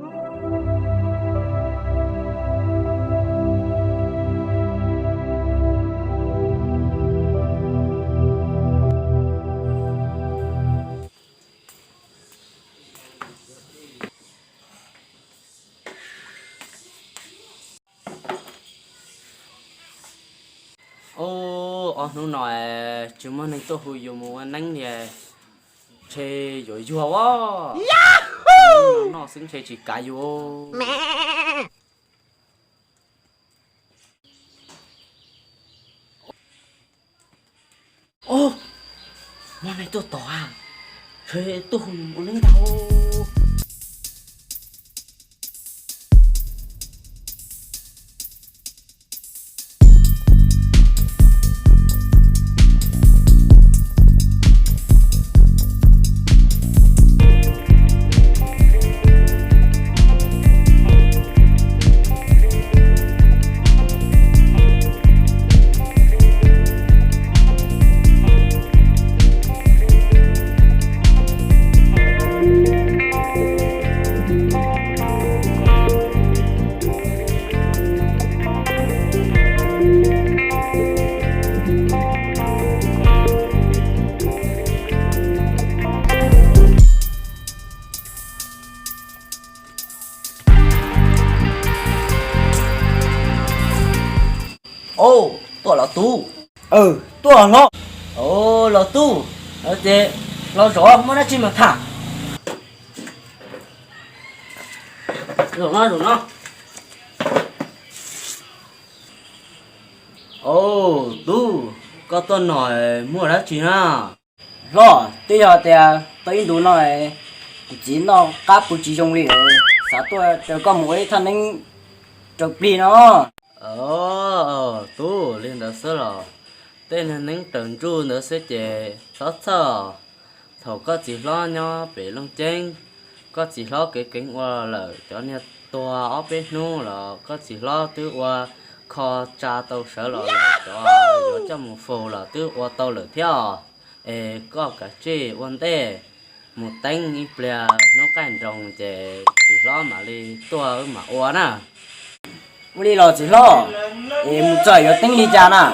Ob hnub no tsis muaj neeg tuaj hu yus mus ua neeb li, ntshe yuav yuag as. Noj xwb ntshe tsis kav yus. Ub, muaj neeg tuaj tom a, ntshe tuaj hu yus mus ua neeb ntag. Au, tuaj los tub. Tuaj hlob. Au, los tub, ces los zov muaj dab tsi mas tham. Zaum no, zaum no. Au, tub, koj tuaj no muaj dab tsi na? Hlob, twb yog tias tau ib ntus no kuv txiv noj qab pw tsis zoo li, xav tuaj raws koj mus ua ib thaj neeb raws plig no. Tub, li ntawd xwb los? Tej niag neeb raws ntsuj ntawd xwb ces txhob txhawj. Thaum koj txiv hlob nyob pem Looj Ceeb, koj txiv hlob kev keev ua lawm cov niag tuag ob peb hnub los koj txiv hlob twb ua kho tsa tau sawv los lawm, cov yuav coj mus faus los twb ua tau lawm thiab. Es koj kav tsij ua ntej mus teeb ib pliag, hnub qaij nroos ces txiv hlob mam li tuaj wb mam ua na. Ua li los txiv hlob, es mus txog yuav teeb li cas na?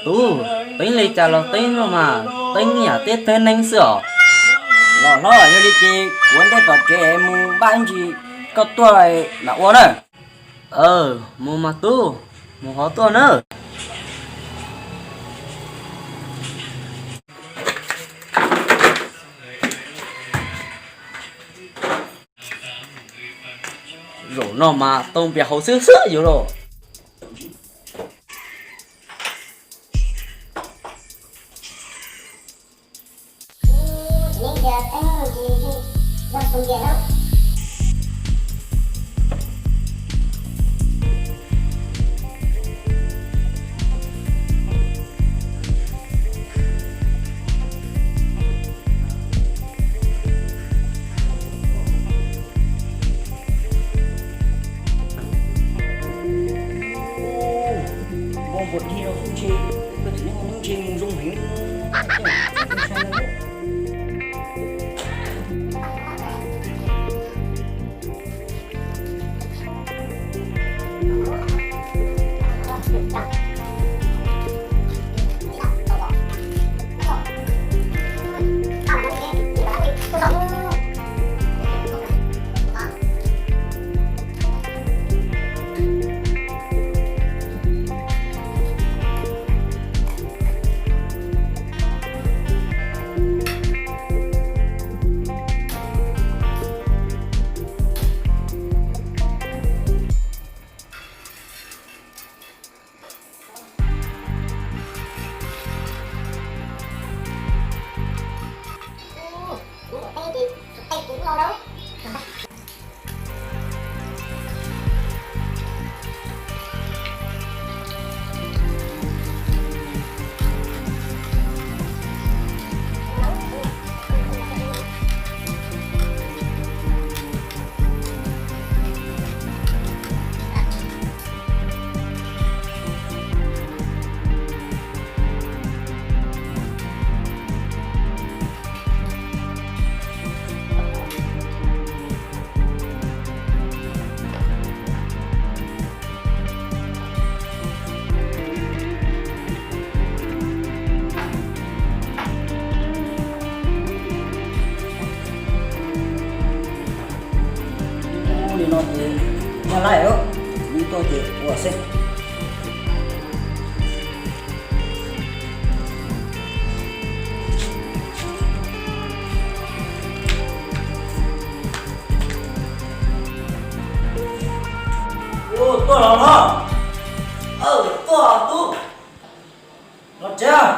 Tub, teeb li cas los teeb no mas, teeb yam teb teb neeb xwb os. Los hlob, yog li ces kuv ua ntej tom tsev mus npaj ib ntsis, koj tuaj mam ua na. Mus mas tub, mus hov tuaj na. Zaum no mas tau npias hauv xwb xwb yuav los. Npau npuas dhi no xwb ntshe, koj txiv neeb ua neeb ntshe mus zoo heev. No ces muaj laij lawm, nws tuaj ces ua xwb. Tuaj los no. Tuaj tub. Los tsev.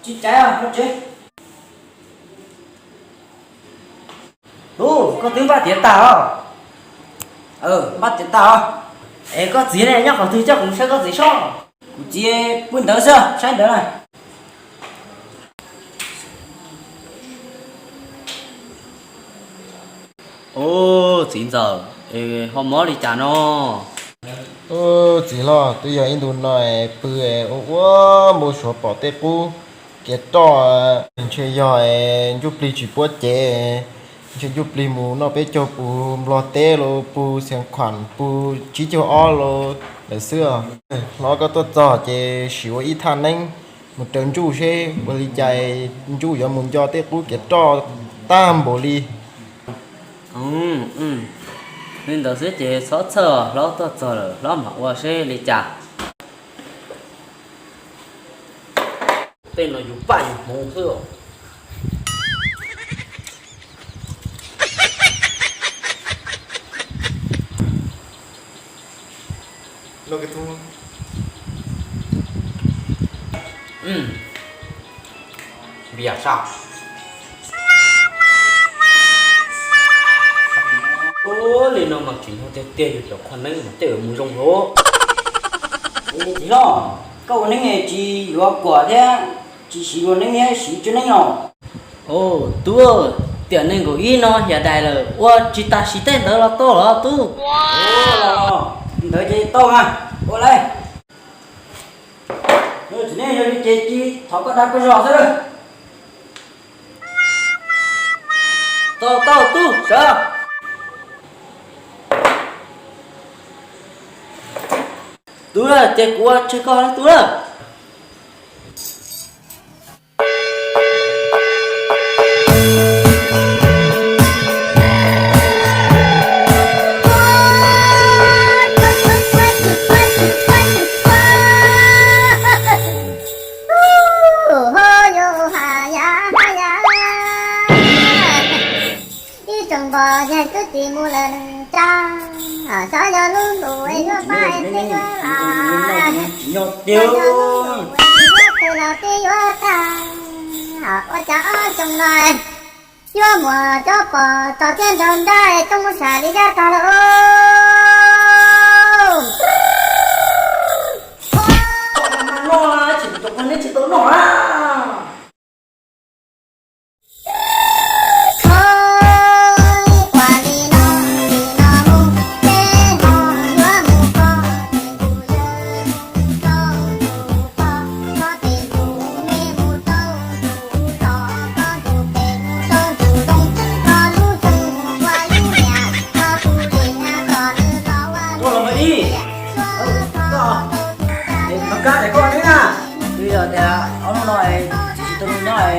Tsis caiv los tsev. Tub, koj twb npaj tiav tag os. Npaj tiav tag os. Es koj txiv ne, nyob qhov twg coj kuv saib koj txiv soj? Kuv txiv pw ntawd xwb, saib ntawd na. Ub, txiv ntxawm, ho mob li cas no? Ub, txiv hlob, twb yog ib ntu no pw ua ua npau suav pom tej qub kiav roj, ntshe yog ncuj plig tsis puab cev, ntshe ncuj plig mus noj peb caug puv Nplog teb los puv Xiav Khuam puv tsib caug ob los lawm xwb. Hlob, koj tuaj txog ces sim ua ib thaj neeb mus raws ncuj seb ua li cas ncuj yuav mus nco tej qub kiav roj tag npaum li. Li ntawd xwb ces txhob txhawj, hlob tuaj txog lawm hlob mam ua seb li cas. Tej no yus paj yus hmoov xwb. Npias saj. Ua li no mas tsis yog tiag tiag, yus cov qhua neeb mas tej mus zoo lawm. Txiv hlob, koj ua neeb tsis yuav kuam thiab, tsis siv luag neeb thiab siv tsev neeb los? Tub, tiam nees nkaum ib no hiam dais lawm, ua tsis tas siv tej ntawd los tau los tub? Ntawd ces tau mas, ua li. Txiv neeb yog li ces cia thov koj dag koj zog xwb. Tau tau tub, sawv. Tub, ces kuv ua tseg koj tub. Ib tsoom npog yeej twb tsis mus lawm nws tsa, xyov yog lub ntuj yuav pab es twb yuav los, xyov yog lub ntuj yuav twb los twb yuav tag. Ua cas ob tsoom no yuav muaj cov pom txog thiab nrog nrab es coob sam li yab tag lawm. Tsis tau noj na. Ua los mas ib, koj, es koj kab es koj neb na. Twb yog tias ob hnub no tsis tsis tau nyob,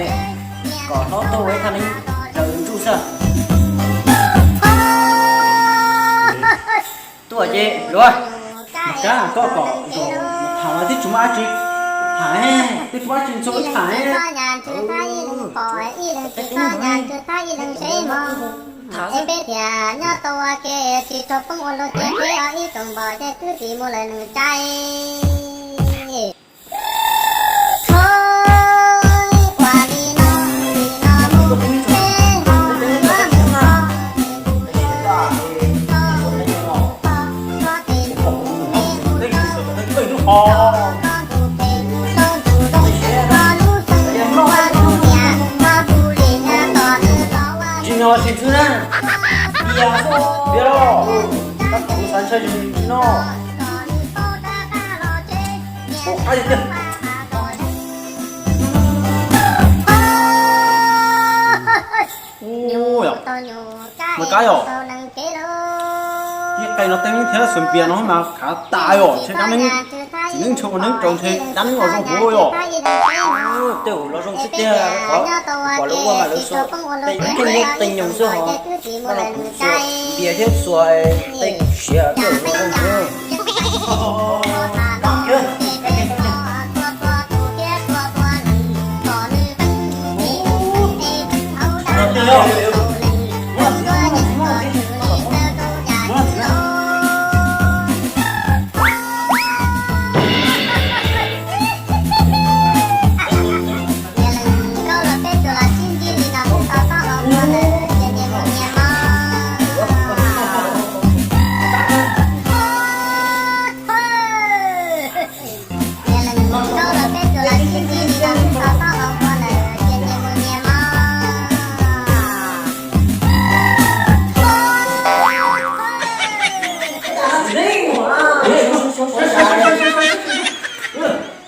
kom hlob tuaj ua ib thaj neeb raws ntsuj xwb. Tuaj ces luag, mas kab koj kom tham los twb tsis muaj dab tsi tham, twb tsis muaj dab tsi txhua tham. Tham peb tias nyob tau ua ke tsis tau poob ua luag tiag, peb ib tsoom npog ces twb tsis mus lawm nws tsa. Tsis nyob tsis ntxhw na. Piav, piav los, tab tom xav ntshai tsis noj. Ua qab tiag. Ua yom, mas kab yom. Ib qe no teeb thiab xus npias no mas khav tas yom, ntshe kab neeb. Neeb ntshe ua neeb raug ntshe dab neeb los zoo huv yom. Tej zaum los zoo xwb tiag, qhov kuv pom lawv ua mas lawv xuas tej nyoog xwb hos. Koj los kuv xuas npias thiab xuas tej siav tej zaum los zoo huv.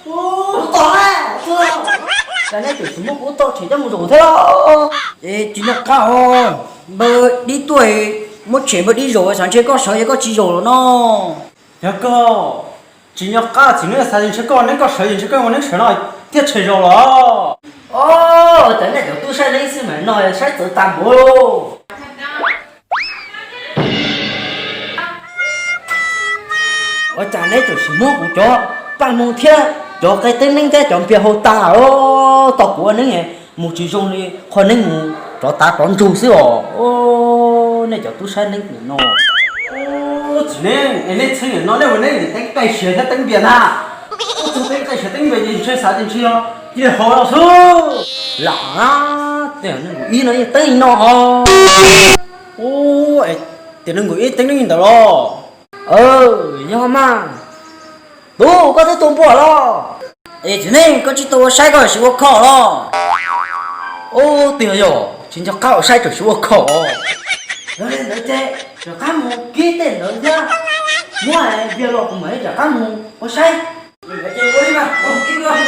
Ub, tau, tau, tau, neb tseem tsis muab kuv tau tshem coj mus zaum thiab los? Es tsis nco qab os, npawg dib tuaj, muab tshem npawg dib zaum xav ntshe koj sawv es koj tsis zaum los no. Yog koj tsis nco qab txiv neeb xav ntshe koj neeb koj sawv es ntshe koj ua neeb sawv no thiaj tshem zaum los. Os, cas nej cov tub saib neeb xwb mas no saib txawv tag npaum. Ua cas neb tseem sim muab kuv cov paj hmoo thiab cov qe teeb neeb thiab cov npias hau tas os, tau kuv ua neeb mus tsis zoo li qhua neeb mus rov tav rov ntsug xwb os. Nej cov tub saib neeb nim no. Txiv neeb, es nej txheeb nim no nej ua neeb nim teeb qe siav thiab teeb npias na. Ub, txog teeb qe siav teeb npias ces ntshe xav tias ntshe yog cia li hau los xwb. Lam, tej neeg nkaus ib no yeej teeb li no hos. Ub, tias neeg nkaus ib teeb li ntawd los? Yog mas. Tub, koj twb tua npua los? Es txiv neej, koj tsis tau ua saib koj siv ua khom los? Ub, twb yog yog tsis nco qab ua saib tseem siv ua khom. Yog li ntawd ces rov qab mus kib tej ntawd thiab muab npias los kuv mam li rov qab mus ua saib. Ua li mas, mus kib los.